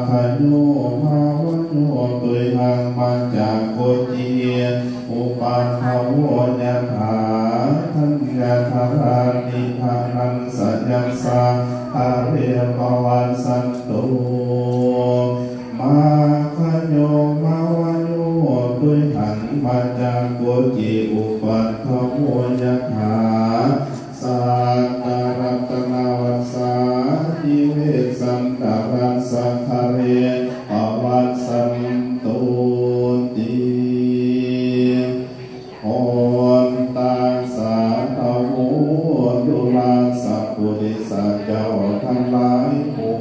ຂະໂຍມາວະໂຍ ຕຸຍຫັງ ມະຈາໂກຈີ ອຸປັດຖະໂວ ຍະຖາ ທັນຍະທະລາຕິ ທະນັນສະຍັດສາ ທະເລ ປະວັດສັນຕຸ ມາຄະໂຍມາວະໂຍ ຕຸຍຫັງ ມະຈາໂກຈີ ອຸປັດຖະໂວ ຍະຖາ ສັດຕະລັດຕະນະວັດສາ ຕິເວສັນຕະຣັດສະຄະເລ ປະວັດສັນຕຸຕິ ໂອນຕັດສະ ທະໂວ ດຸລາສະ ປຸລິສະເຈົ້າທັງຫຼາຍ ຜູ້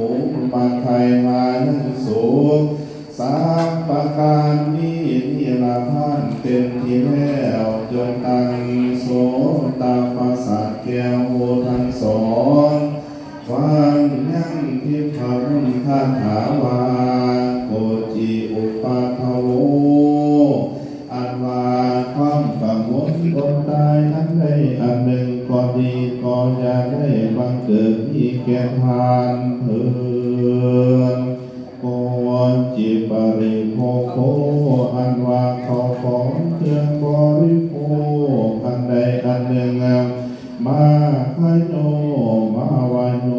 ມັກໃຄ່ຫາຍັງສຸກ ສາມປະການນີ້ ນິລະທານເຕັມທີ່ແລ້ວ ຈົ່ງຕັ້ງໂສຕະປະສາດແກ້ວຫູທັງສອງ ຟັງຍັງທິບພະມົນຄາຖາວ່າ ໂກຈີອຸປັດຖະໂວ ອັນວ່າຄວາມກັງວົນອົດຕາຍອັນໃດອັນໜຶ່ງກໍດີ ກໍຢ່າໄດ້ບັງເກີດມີແກ່ທ່ານເທີນ. ໂກຈີປະລິໂພໂຄ ອັນວ່າເຂົ້າຂອງເຄື່ອງບໍລິໂພກອັນໃດອັນໜຶ່ງ ມາຄະໂຍມາວະໂຍ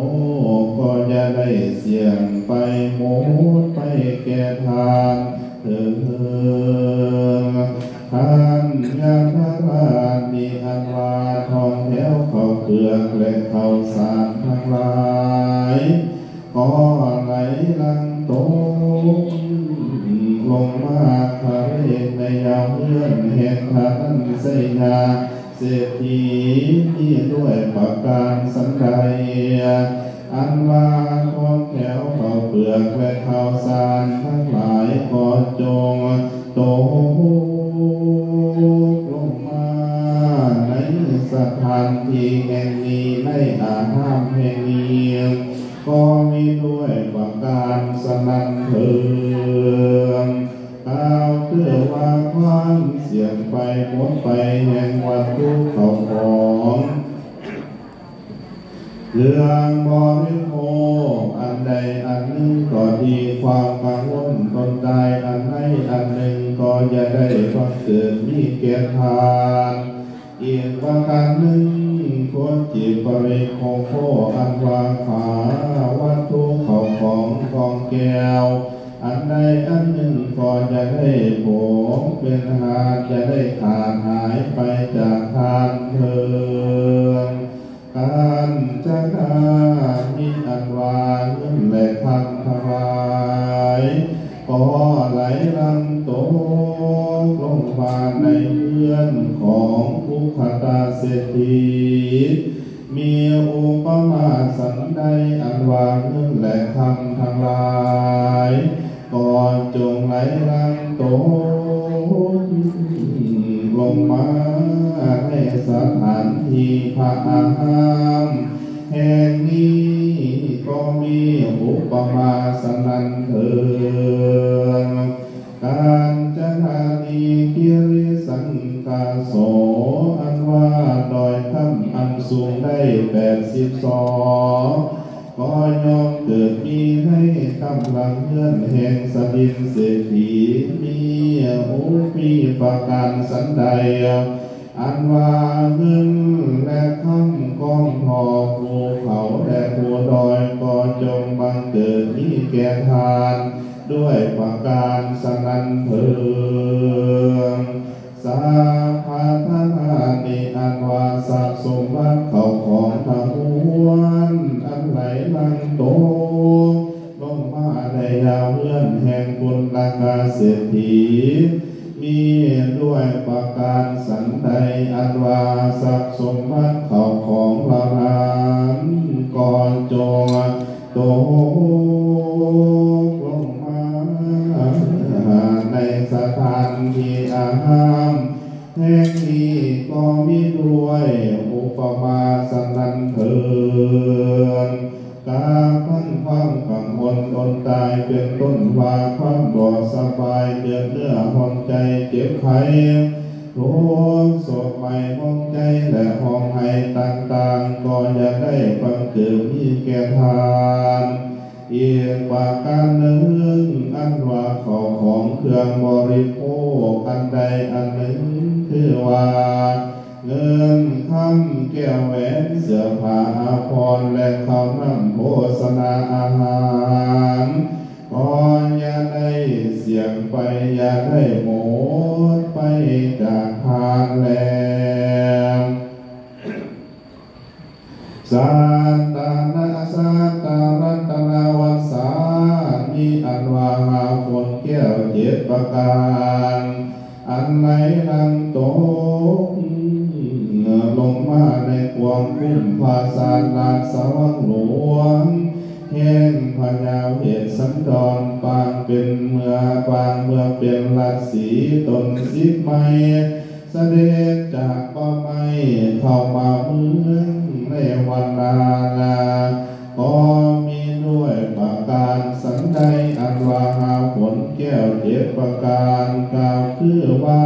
ກໍຢ່າໄດ້ສ່ຽງໄປໝົດໄປແກ່ທ່ານເທີນ. ທັນຍະທະລາດນີ້ ອັນວ່າທອງແຖວເຂົ້າເປືອກ ແລະ ເຂົ້າສານທັງຫຼາຍ ກໍໄຫຼຫຼັ່ງຕົກລົງມາທະເລ ໃນຍາມເຮືອນແຫ່ງທະນັນໄຊຍາເສດຖີ ມີດ້ວຍປະການສັນໃດ ອັນວ່າທອງແຖວເຂົ້າເປືອກ ແລະ ເຂົ້າສານທັງຫຼາຍ ກໍຈົ່ງຕົກລົງມາໃນສະຖານທີ່ແຫ່ງນີ້ ໃນອາຮາມແຫ່ງນີ້ ກໍມີດ້ວຍປະການສະນັ້ນເທີນ. ກ່າວຄືວ່າຄວາມສ່ຽງໄປໝົດໄປແຫ່ງວັດຖຸເຂົ້າຂອງ ເລື່ອງບໍລິໂພກອັນໃດອັນໜຶ່ງກໍດີ ຄວາມກັງວົນຕົນຕາຍອັນໃດອັນໜຶ່ງກໍຢ່າໄດ້ບັງເກີດມີແກ່ທ່ານ. ອີກປະການໜຶ່ງ ໂຄຈິປະລິໂພໂຄ ອັນວ່າຂ້າວັດຖຸເຂົ້າຂອງຂອງແກ້ວ ອັນໃດອັນໜຶ່ງກໍຢ່າໄດ້ໂພກເປັນຫາດ ຢ່າໄດ້ຂາດຫາຍໄປຈາກທ່ານເທີນ. ການຈະນາມີອັນວ່າເງິນ ແລະ ຄຳທັງຫຼາຍ ກໍໄຫຼຫຼັ່ງຕົກລົງມາໃນເຮືອນຂອງປຸກຄະຕາເສດຖີ ມີອຸປະມາສັນໃດ ອັນວ່າເງິນ ແລະ ຄຳທັງຫຼາຍ ກໍຈົ່ງໄຫຼຫຼັ່ງຕົກລົງມາໃນສະຖານທີ່ພະອາຮາມແຫ່ງນີ້ ກໍມີອຸປະມາສະນັ້ນເທີນ. ການຈະນະນີກິລິສັງກາໂສ ອັນວ່າດອຍຄຳອັນສູງໄດ້ແປດສິບສອງ ກໍຍ່ອມເກີດມີໃນກຳລັງເຮືອນແຫ່ງສະດິນເສດຖີ ມີໂອ ມີປະການສັນໃດ ອັນວ່າເງິນ ແລະ ຄຳກອງທໍ່ ພູເຂົາ ແລະ ພູດອຍ ກໍຈົ່ງບັງເກີດມີແກ່ທ່ານ ດ້ວຍປະການສະນັ້ນເທີນ. ສາພະທານານິ ອັນວ່າຊັບສົມບັດເຂົ້າຂອງທັງມວນ ອັນໄຫຼຫຼັ່ງຕົກລົງມາໃນຍາມເຮືອນແຫ່ງປຸນນະກາເສດຖີ ມີດ້ວຍປະການສັນໃດ ອັນວ່າຊັບສົມບັດເຂົ້າຂອງເຫຼົ່ານັ້ນ ກໍຈົ່ງ ຕົກລົງມາໃນສະຖານທີ່ອາຮາມແຫ່ງນີ້ ກໍມີດ້ວຍອຸປະມາສະນັ້ນເທີນ. ກາບທັງຄວາມກັງວົນອົນຕາຍ ເປັນຕົ້ນວ່າຄວາມບໍ່ສະບາຍ ເດືອດເນື້ອຮ້ອນໃຈ ເຈັບໄຂ້ ທຸກໂສກໄໝ້ໝອງໃຈ ແລະ ຮ້ອງໄຫ້ຕ່າງໆ ກໍຢ່າໄດ້ບັງເກີດມີແກ່ທ່ານ. ອີກປະການໜຶ່ງ ອັນວ່າເຂົ້າຂອງເຄື່ອງບໍລິໂພກອັນໃດອັນໜຶ່ງ ຄືວ່າເງິນຄຳ ແກ້ວແຫວນ ເສື້ອຜ້າອາພອນ ແລະ ເຂົ້ານ້ຳໂພຊະນາອາຫານ ກໍຢ່າໄດ້ສ່ຽງໄປ ຢ່າໄດ້ໝົດໄປຈາກທານແລ. ສາຕະນະ ສາຕະລັດຕະນະວັດສາ ມີອັນວ່າຫ້າຝົນແກ້ວເຈັດປະການ ອັນໄຫຼຫຼັ່ງຕົກລົງມາໃນກວາງຄຸ້ມຜາສາດລາຊະວັງຫຼວງ ແຫ່ງພະຍາເວດສັນດອນ ປາງເປັນເມືອງ ປາງເມືອງເປັນລັດສີຕົ້ນສິບໄມ້ ສະເດັດຈາກປ່າໄມ້ເຂົ້າມາເມືອງໃນວັນນານາ ກໍມີດ້ວຍປະການສັນໃດ ອັນວ່າຫ້າຝົນແກ້ວເຈັດປະການ ກ່າວຄືວ່າ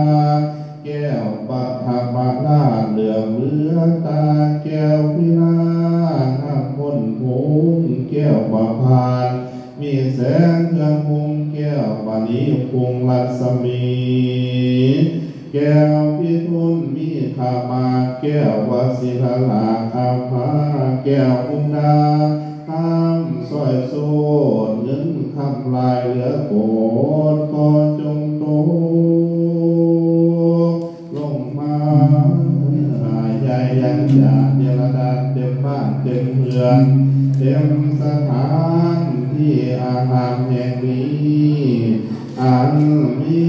ແກ້ວປະຖະມະລາດເຫຼືອເຫຼືອຕາ ແກ້ວພິລາງາມພົ້ນພຸງ ແກ້ວປະພານ ມີແສງເຮືອງຮຸ່ມ ແກ້ວມະນີພຸງລັດສະໝີ ແກ້ວພິທູນມີຂາມາ ແກ້ວວະຊິລະລາອາພາ ແກ້ວມຸກດາຄຳ ຊ້ອຍໂສດເງິນຄຳຫຼາຍເຫຼືອໂກດ ກໍຈົ່ງຕົກລົງມາໃຫຍ່ຢ່າງຈາດເນລະດານ ເຕັມບ້ານເຕັມເຮືອນ ເຕັມສະຖານທີ່ອາຮາມແຫ່ງນີ້ ອັນມີ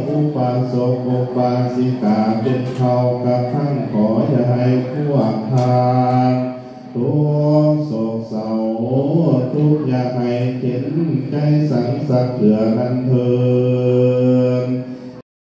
ອຸປາສົກອຸປາສິກາເປັນເຜົ່າກັບທັງ ຂໍຢ່າໃຫ້ພວກທ່ານທຸກໂສກເສົ້າ ທຸກຢ່າໃຫ້ເຂັນໃຈສັງສັກເທື່ອນັ້ນເທີ